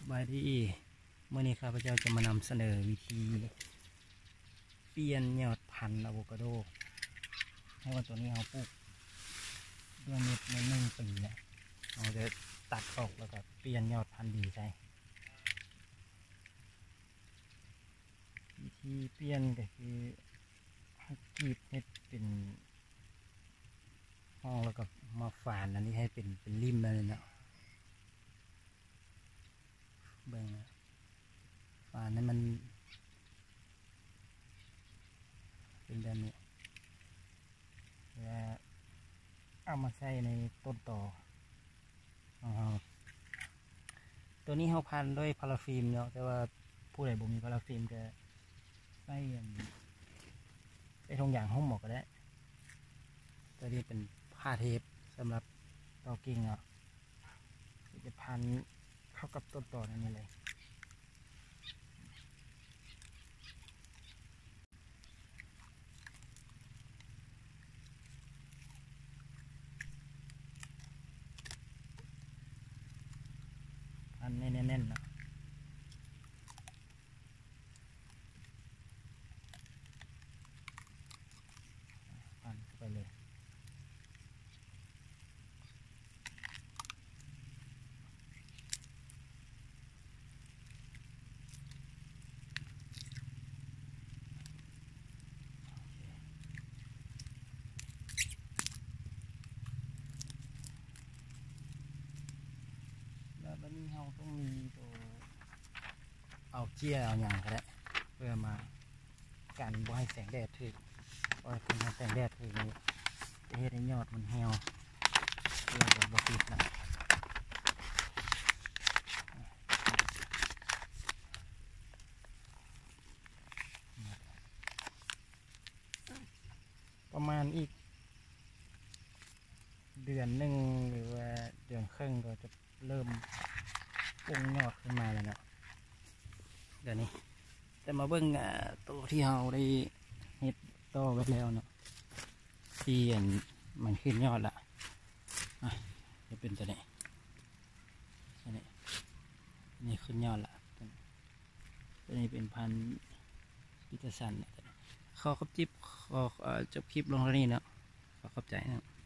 ສະບາຍດີ ມື້ນີ້ຂ້າພະເຈົ້າຈະມານຳສະເໜີວິທີປ່ຽນຍອດພັນອາໂວກາໂດ ເພາະວ່າໂຕນີ້ເຮົາປູກດ້ວຍເມັດມາໜຶ່ງປີແລ້ວ ເຮົາຈະຕັດອອກແລ້ວກໍປ່ຽນຍອດພັນດີໃສ່. ວິທີປ່ຽນກໍຄືເຮົາກຣີດເຮັດເປັນຮ່ອງ ແລ້ວກໍມາຝານອັນນີ້ໃຫ້ເປັນ ເປັນລິ້ມແບບນີ້ເນາະ. ເບິ່ງ ຝານໃຫ້ມັນເປັນແບບນີ້ ແລ້ວເອົາມາໃສ່ໃນຕົ້ນຕໍຂອງເຮົາ. ໂຕນີ້ເຮົາພັນດ້ວຍພາລາຟິມເນາະ ແຕ່ວ່າຜູ້ໃດບໍ່ມີພາລາຟິມກໍໃຊ້ອັນ ໃຊ້ຖົງຢາງຫຸ້ມເອົາກໍໄດ້. ໂຕນີ້ເປັນຜ້າເທບສຳລັບຕໍ່ກິ່ງເນາະ ຈະພັນເຂົ້າກັບຕົ້ນຕໍໃນນີ້ເລີຍ. ພັນໃຫ້ແໜ້ນໆເນາະ. ພັນເຂົ້າໄປເລີຍ. ແລ້ວບາດນີ້ເຮົາຕ້ອງມີໂຕ ເອົາເຈ້ຍເອົາຫຍັງກໍໄດ້ ເພື່ອມາກັນບໍ່ໃຫ້ແສງແດດຖືກ ເພາະວ່າຄັນແສງແດດຖືກນີ້ຈະເຮັດໃຫ້ຍອດມັນຫ່ຽວ ແລ້ວກໍບໍ່ຕິດນະ. ປະມານອີກເດືອນໜຶ່ງ ຫຼືວ່າເດືອນເຄິ່ງ ກໍຈະເລີ່ມປົ່ງຍອດຂຶ້ນມາແລ້ວເນາະ. ດຽວນີ້ຈະມາເບິ່ງ ອາ ໂຕທີ່ເຮົາໄດ້ເຮັດຕໍ່ໄວ້ແລ້ວເນາະ ທີ່ອັນ ມັນຂຶ້ນຍອດລະ ອາ ຈະເປັນໂຕນີ້ ໂຕນີ້ ນີ້ຂຶ້ນຍອດລະ. ໂຕນີ້ເປັນພັນປີເຕີສັນ. ຂໍຂອບຈິບ ຂໍ ເອີ ຈົບຄລິບລົງເທົ່ານີ້ເນາະ. ຂໍຂອບໃຈເນາະ.